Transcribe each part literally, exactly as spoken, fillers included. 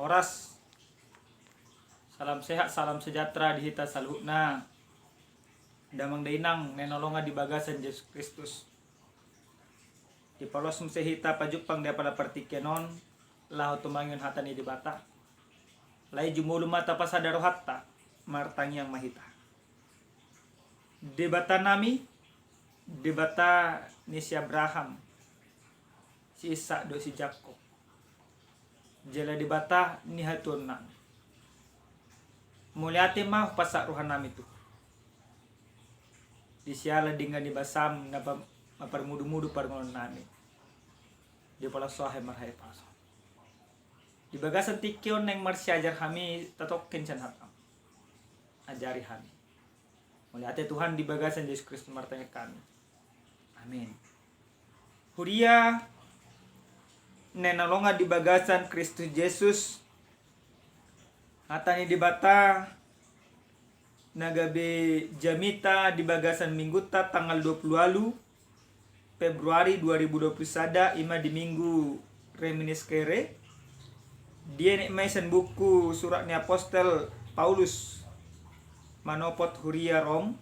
Horas. Salam sehat, salam sejahtera di hita saluhutna. Damang dainang na hinaholongan di bagasan Jesus Kristus. Dipalos muse hita pajumpang di apala partingkian on, laho tumangihon hata ni Debata. Alai jumolo ma tapasada rohanta, martangiang ma hita. Debata nami, Debata ni si Abraham, si Ishak dohot si Jakkob. Jala Debata ni hatuaon nami. Mauliate ma hupasahat roha nami tu Ho. Di siala denggan ni basam na pa-, mamparmudu-mudu parngoluon nami. Dipalos Ho hami marhahipason. Di bagasan tingki on naeng marsiajar hami tatongkin sian hataM. Ajari hami. Mauliate Tuhan, di bagasan Jesus Kristus martangiang hami. Amin. Huria na hinaholongan di bagasan Kristus Jesus, hata ni Debata na gabe jamita di bagasan minggunta tanggal dua puluh ualu Februari dua ribu dua puluh sada, ima di Minggu Reminiscere, dienet ma i sian buku Surat ni Apostel Paulus manopot huria Rom,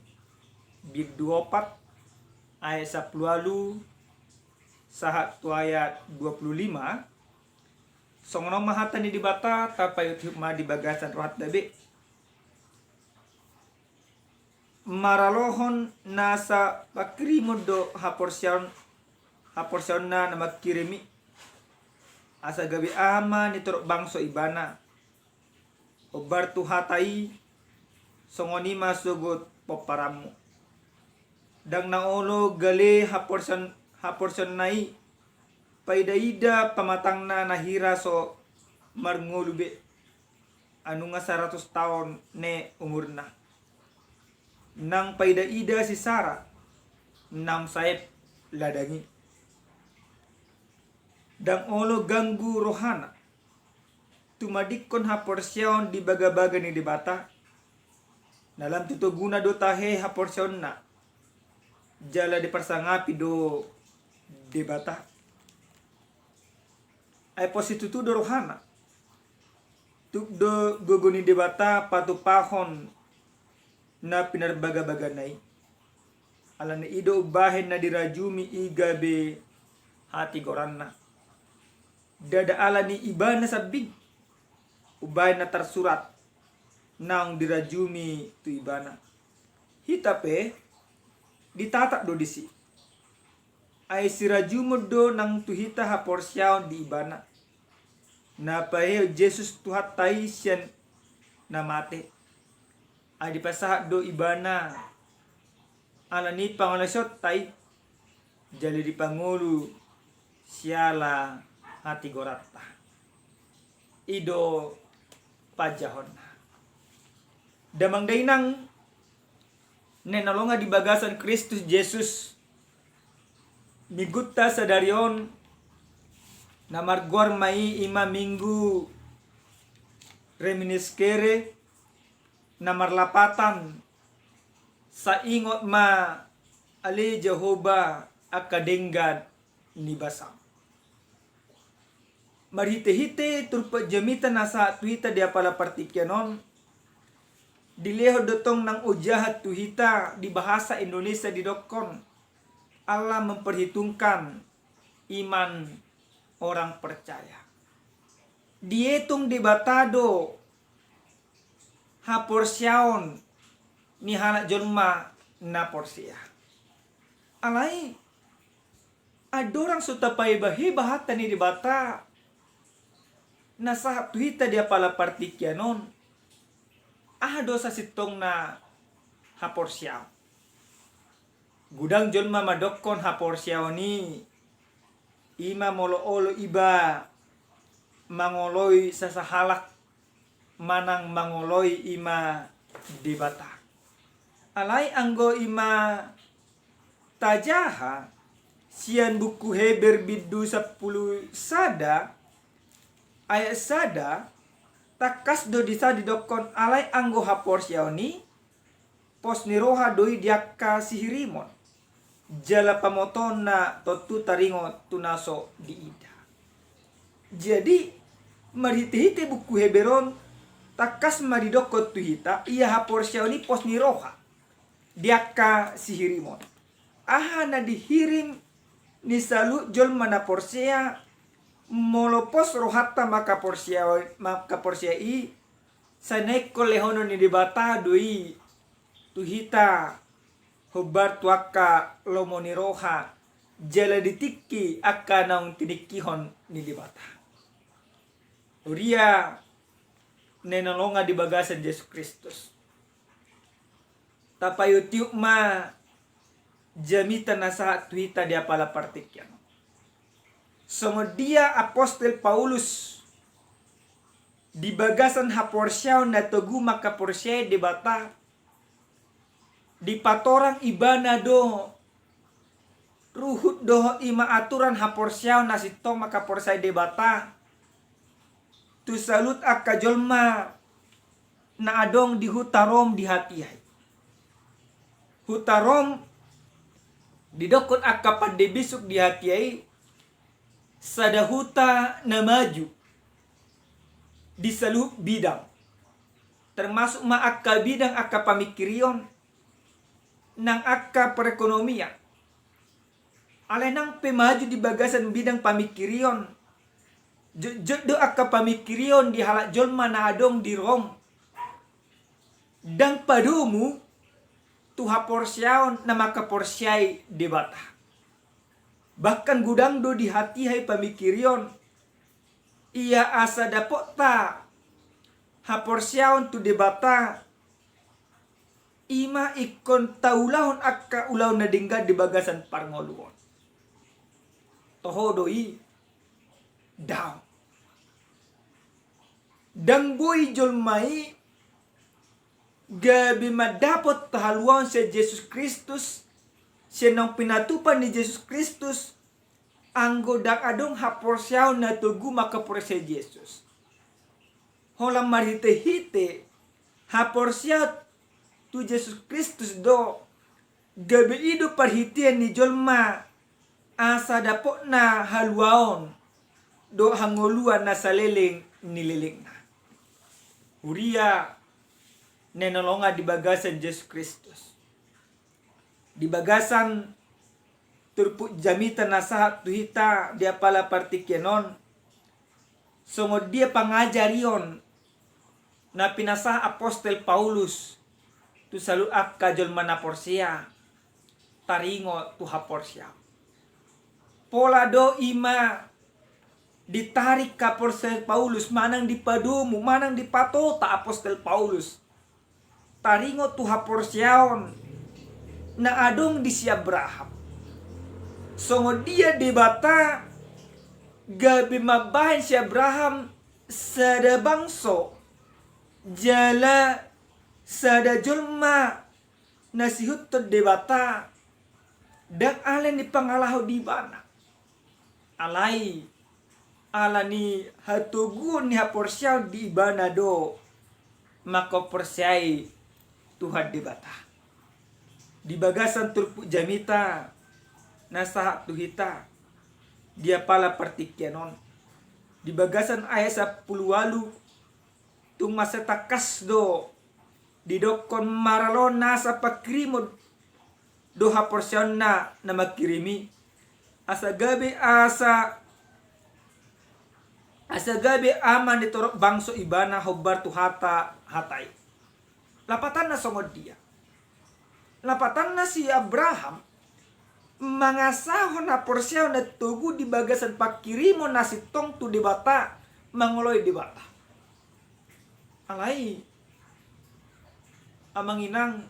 bindu opat, ayat sampulu ualu sahat tu ayat dua puluh lima. Songon on ma hata ni Debata, tapaihutihut ma di bagasan rohanta be. Maralohon nasa pangkirimon do haporseaon, haporseaonna na mangkirim i, asa gabe aha ma nitorop bangso ibana. Hombar tu hata i, songon i ma sogot pomparanmu. Ndang na olo gale haporseaon, haporseaonna i, paidaida pamatangna na hira so marngolu be. Nunga saratus taon ne umurna. Nang paidaida si Sara, naung saep ladang i. Ndang olo ganggu rohana tumadingkon haporseaon di bagabaga ni Debata. Na lam tu toguna do tahe haporseaonna, jala diparsangapi do Debata. Ai pos situtu do rohana. Tuk do gogo ni Debata patupahon na pinarbagabagana i. Alani i do umbahen na dirajumi i gabe hatigoranna. Ndada alani ibana sambing, umbahen na tarsurat naung dirajumi tu ibana. Hita pe ditatap do disi. Ai sirajumon do nang tu hita haporseaon di ibana. Na paihut Jesus Tuhanta i sian na mate. Ai dipasahat do ibana alani pangalaosionta i, jala dipangolu siala hatigoranta. I do panjahonna. Damang dainang na hinaholongan di bagasan Kristus Jesus, minggunta sadari on na margoar ma i ima Minggu Reminiscere, na marlapatan: Sai ingot ma ale Jahowa angka denggan ni basam. Marhitehite turpuk jamita na sahat tu hita di apala partingkian on, dilehon do tong nang ojahan tu hita di bahasa Indonesia didokkon, Allah memperhitungkan iman orang percaya. Dietong Debata do haporseaon ni halak jolma na porsea. Alai andorang so tapaebaheba hata ni Debata na sahat tu hita di apala partingkian on, aha do sasintongna haporseaon? Godang jolma mandokkon haporseaon i ima molo olo iba mangoloi sasahalak manang mangoloi ima Debata. Alai anggo ima tajaha sian buku Heber bindu sampulu sada ayat sada, tangkas do disi didokkon: Alai anggo haporseaon i, pos ni roha do i di angka sihirimon, jala pamotoonna tontu taringot tu na so diida. Jadi Marhite-hite buku Heber on, tangkas ma didokkon tu hita ia haporseaon i pos ni roha di angka sihirimon. Aha na dihirim ni saluhut jolma na porsea, molo pos rohanta mangkaporsea, mangkaporsea i, sai na ingkon lehonon ni Debata do i tu hita, hombar tu angka lomo ni roha, jala di tingki angka naung tiningkihon ni Debata. Huria na hinaholongan di bagasan Jesus Kristus. Tapaihut-ihut ma jamita na sahat tu hita di apala partingkian. Songon dia apostel Paulus di bagasan haporseaon na togu mangkaporseai Debata, dipatorang ibana do ruhut dohot ima aturan haporseaon na sintong mangkaporseai Debata tu saluhut angka jolma na adong di huta Rom di hatiha i. Huta Rom didokkon angka pande bisuk di hatiha i sada huta na maju di saluhut bidang, termasuk ma angka bidang angka pamingkirion nang angka perekonomian. Alai nang pe maju di bagasan bidang pamingkirion, jotjot do angka pamingkirion di halak jolma na adong di Rom ndang padomu tu haporseaon na mangkaporseai Debata. Bahkan godang do di hatiha i pamingkirion, ia asa dapotta haporseaon tu Debata, ima ingkon taulahon angka ulaon na denggan di bagasan parngoluon. Toho do i? Daong. Ndang boi jolma i gabe mandapot haluaon sian Jesus Kristus, sian naung pinatupa ni Jesus Kristus, anggo ndang adong haporseaon na togu mangkaporseai Jesus. Holan marhite-hite haporseaon tu Jesus Kristus do gabe i do parhitean ni jolma asa dapotna haluaon dohot hangoluan na saleleng ni lelengna. Huria na hinaholongan di bagasan Jesus Kristus. Di bagasan turpuk jamita na sahat tu hita di apala partingkian on, songon dia pangajarion na pinasahat apostel Paulus tu saluhut angka jolma na porsea, taringot tu haporseaon. Pola do ima ditarik apostel Paulus manang dipadomu manang dipatota apostel Paulus taringot tu haporseaon na adong di si Abraham. Songon dia Debata gabe mambahen si Abraham sada bangso jala sada jolma na siihuthon Debata, ndang alani pangalaho di ibana. Alai alani hatoguon ni haporseaon di ibana do mangkaporseai Tuhan Debata. Di bagasan turpuk jamita na sahat tu hita di apala partingkian on, di bagasan ayat sampulu ualu, tung mansai tangkas do didokkon maralo nasa pangkirimon do haporseaonna na mangkirim i, asa gabe asa asa gabe ama ni torop bangso ibana hombar tu hata hata i. Lapatanna songon dia? Lapatanna si Abraham mangasahon haporseaon na togu di bagasan pangkirimon na sintong tu Debata, mangoloi Debata. Alai amang inang,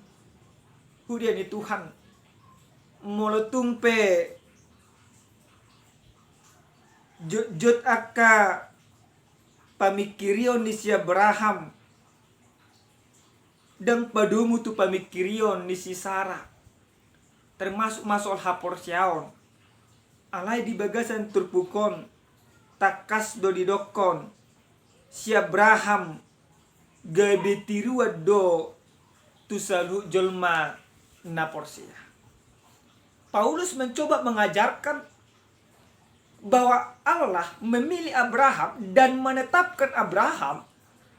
huria ni Tuhan, molo tung pe jotjot angka pamingkirion ni si Abraham, ndang padomu tu pamingkirion ni si Sara, termasuk ma soal haporseaon. Alai di bagasan turpuk on tangkas do didokkon si Abraham gabe tiruan do tu saluhut jolma na porsea. Paulus mencoba mengajarkan bahwa Allah memilih Abraham dan menetapkan Abraham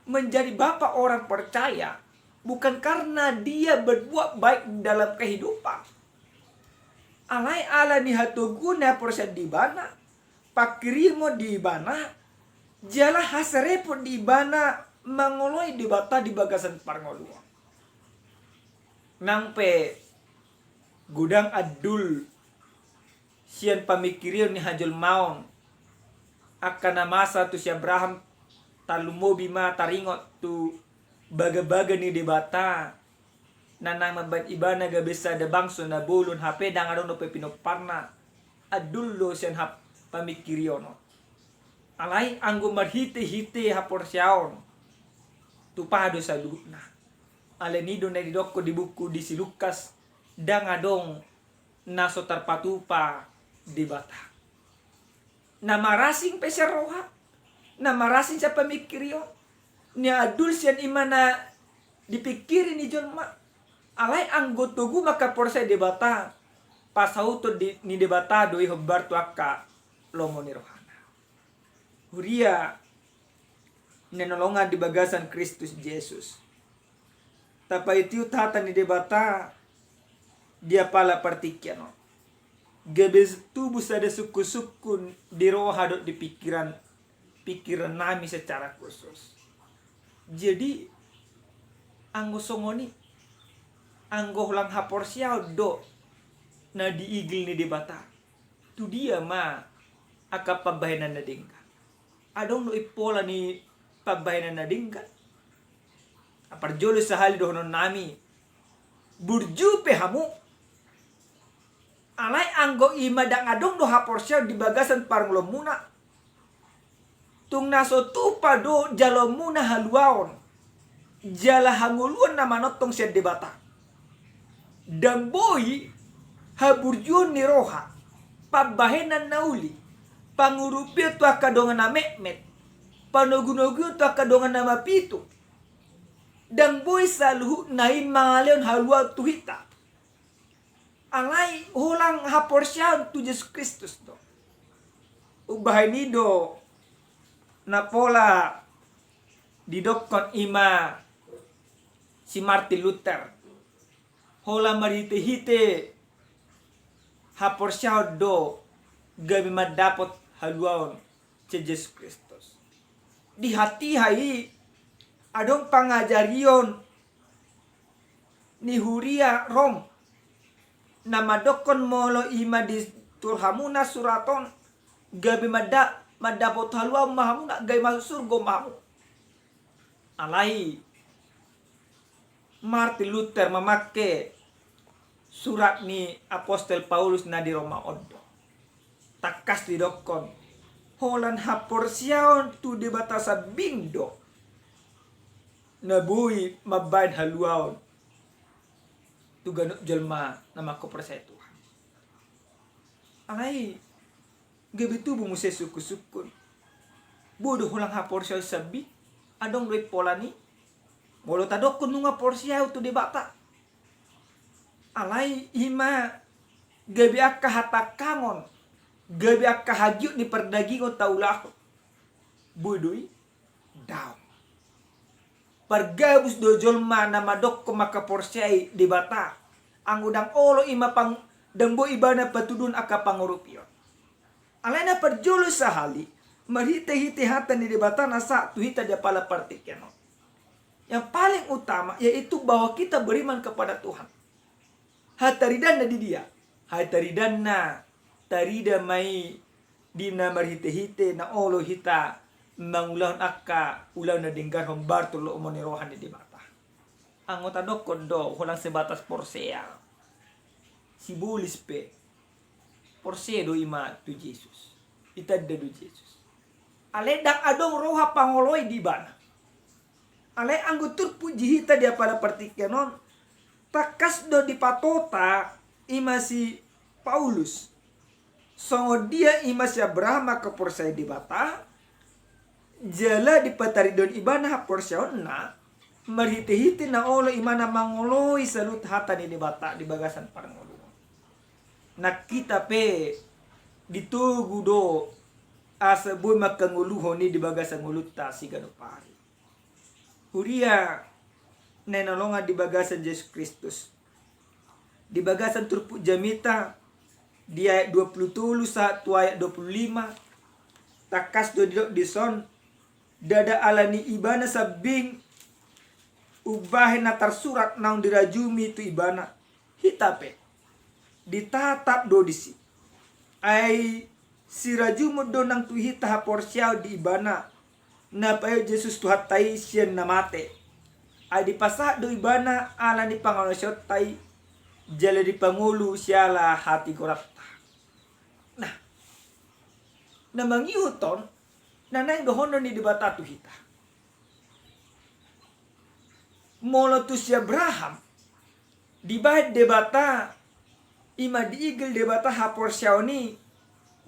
menjadi bapa orang percaya bukan karena dia berbuat baik dalam kehidupan. Alai ala ni hatoguon na haporseaon di ibana, pangkirimon di ibana, jala hasarepon di ibana mangoloi Debata di bagasan parngoluon. Nang pe godang andul sian pamingkirion ni hajolmaon, angka na masa tu si Abraham, tarlumobi ma taringot tu bagabaga ni Debata na naeng mambahen ibana gabe sada bangso na bolon hape ndang adong dope pinomparna. Andul do sian hap pamingkirion on. Alai anggo marhitehite haporseaon, tupa do saluhutna. Alani do na didokkon di buku di si Lukas, ndang adong na so tarpatupa Debata. Na marasing pe sian roha, na marasing sian pamingkirion, na andul sian i ma na dipingkiri ni jolma. Alai anggo togu mangkaporseai Debata, pasauton di, ni Debata do i hombar tu angka lomo ni rohana. Huria na hinaholongan di bagasan Kristus Jesus, tapaihutihut hata ni Debata di apala partingkian on, gabe tubu sada sungkunsungkun di roha dohot di pingkiran, pingkiran nami secara khusus. Jadi anggo songon i, anggo holan haporseaon do na diigil ni Debata, tu dia ma angka pambahenan na denggan? Adong do impola ni pambahenan na denggan? Parjolo sahali dohonon nami, burju pe hamu, alai anggo i ma ndang adong do haporseaon di bagasan parngoluonmuna, tung na so tupa do jaloonmuna haluaon jala hangoluan na manongtong sian Debata. Ndang boi haburjuon ni roha, pambahenan na uli, pangurupion tu angka dongan na metmet, panogunoguon tu angka dongan na mapitung, ndang boi saluhutna i mangalehon haluaon tu hita. Alai holan haporseaon tu Jesus Kristus do. Umbahen i do na pola didokkon i ma si Martin Luther, holan marhitehite haporseaon do gabe mandapot haluaon sian Jesus Kristus. Di hatiha i adong pangajarion ni huria Rom na mandokkon molo i ma ditutur hamuna surat on, gabe manda-, mandapot haluaon ma hamuna, gabe masuk surgo ma hamu. Alai Martin Luther mamangke surat ni apostel Paulus na di Roma on do. Tangkas didokkon, holan haporseaon tu Debata sambing do na boi mambahen haluaon tu ganup jolma na mangkaporseai Tuhan. Alai gabe tubu muse sungkunsungkun. Boi do holan haporseaon sambing? Adong do impola ni? Molo tadokkon nunga porsea au tu Debata, alai i ma gabe angka hatangkangon, gabe angka hagiot ni pardagingon taulahon. Boi do i? Daong. Pargabus do jolma na mandokkon mangkaporseai Debata, anggo ndang olo i ma pang-, ndang boi ibana patuduhon angka pangurupion. Alai na parjolo sahali, marhitehite hata ni Debata na sahat tu hita di apala partingkian on, yang paling utama yaitu bahwa kita beriman kepada Tuhan. Hataridanna di dia? Hataridanna tarida ma i di na marhitehite na olo hita mangulahon angka ulaon na denggan hombar tu lomo ni roha ni Debata. Anggo tadokkon do holan sebatas porsea, sibolis pe porsea do i ma tu Jesus, itanda do Jesus, alai ndang adong roha pangoloi di ibana. Alai anggo turpuk di hita di apala partingkian on, tangkas do dipatota i ma si Paulus songon dia i ma si Abraham mangkaporseai Debata, jala dipatarida ibana haporseaonna marhitehite na olo i ma na mangoloi saluhut hata ni Debata di bagasan parngoluon. Nang hita pe ditogu do asa boi mangkangoluhon i di bagasan ngolunta siganup ari. Huria na hinaholongan di bagasan Jesus Kristus, di bagasan turpuk jamita di ayat dua pulu tolu sahat tu ayat dua pulu lima, tangkas do didok dison, ndada ala ni ibana sambing umbahen na tarsurat naung dirajumi tu ibana. Hita pe ditatap do disi. Ai sirajumon do nang tu hita haporseaon di ibana na paihut Jesus Tuhanta i sian na mate. Ai dipasahat do ibana ala ni pangalusionta i jala dipangolu siala hatigoranta. Nah, na mangihut on na naeng dohonon ni Debata tu hita. Molo tu si Abraham dibahen Debata, i ma diigil Debata haporseaon i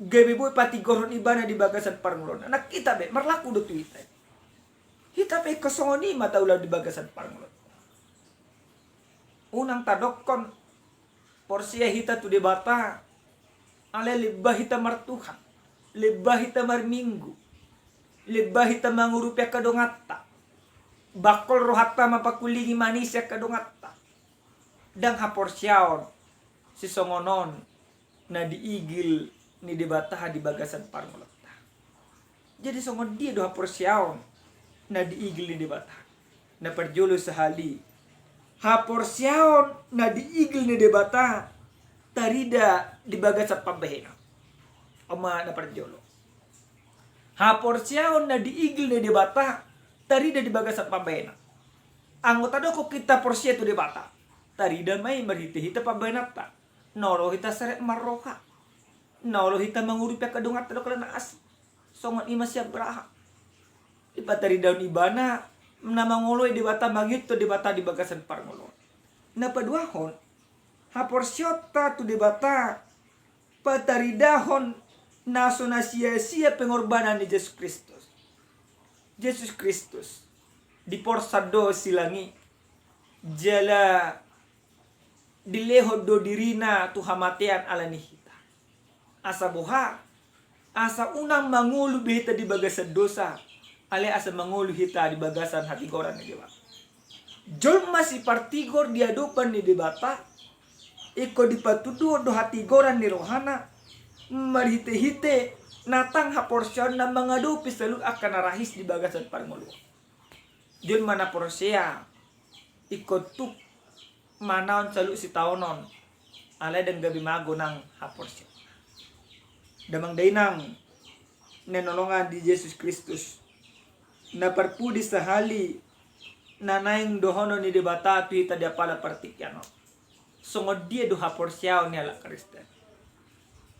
gabe boi patigorhon ibana di bagasan parngoluonna. Nang hita be marlaku do tu hita i. Hita pe ingkon songon i ma taula di bagasan parngoluon. Unang tadokkon porsea hita tu Debata alai lemba hita martuhan, lemba hita marminggu, lemba hita mangurupi angka donganta, bangkol rohanta mampangkulingi manisi angka donganta. Ndang haporseaon sisongon on na diigil ni Debata di bagasan parngoluonta. Jadi songon dia do haporseaon na diigil ni Debata? Na parjolo sahali, haporseaon na diigil ni Debata tarida di bagasan pambahenan. On ma na parjolo. Haporseaon na diigil ni Debata tarida di bagasan pambahenan. Anggo tadokkon hita porsea tu Debata, tarida ma i marhitehite pambahenanta. Na olo hita serep marroha, na olo hita mangurupi angka donganta dohot angka na asing. Songon i ma si Abraham, dipataridahon ibana na mangoloi Debata, mangihuthon Debata di bagasan parngoluon. Na paduahon, haporseaonta tu Debata pataridahon na so na sia-sia pengorbanan ni Jesus Kristus. Jesus Kristus diporsan do silang i jala dilehon do dirina tu hamatean ala ni hita. Asa boha? Asa unang mangolu be hita di bagasan dosa, alai asa mangolu hita di bagasan hatigoran ni Debata. Jolma sipartigor di adopan ni Debata ingkon dipatunduhon do hatigoran ni rohana marhite-hite na tang haporseaonna mangadopi saluhut angka na rahis di bagasan parngoluon. Jolma na porsea ingkon tuk manaon saluhut sitaonon, alai ndang gabe mago nang haporseaonna. Damang dainang na hinaholongan di Jesus Kristus, na parpudi sahali na naeng dohonon ni Debata tu hita di apala partingkian on. Songon dia do haporseaon ni halak Kristen?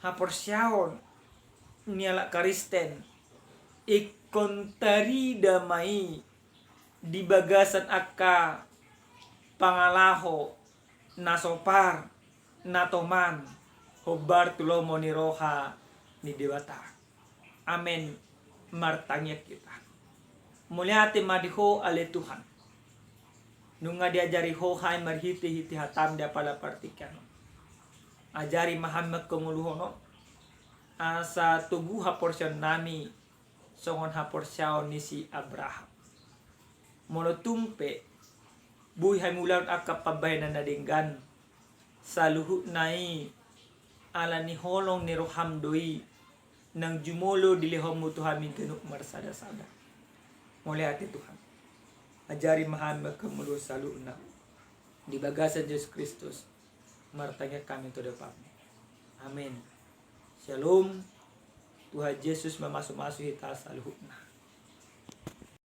Haporseaon ni halak Kristen ingkon tarida ma i di bagasan angka pangalaho na so par, na toman, hombar tu lomo ni roha ni Debata. Amen. Martangiang hita. Mauliate ma di Ho ale Tuhan, nunga diajari Ho hami marhite-hite hataM di apala partingkian on. Ajari ma hami mangkangoluhon on asa togu haporseaonnami songon haporseaon ni si Abraham. Molo tung pe boi hami ulaon angka pambahenan na denggan, saluhutna i ala ni holong ni rohaM do i, nang jumolo dilehonMu tu hami ganup marsada-sada. Mauliate Tuhan. Ajari ma hami mangkangoluhon saluhutna. Di bagasan Jesus Kristus martangiang hami tu adopanMu. Amen. Shalom. Tuhan Jesus mamasu-masu hita saluhutna.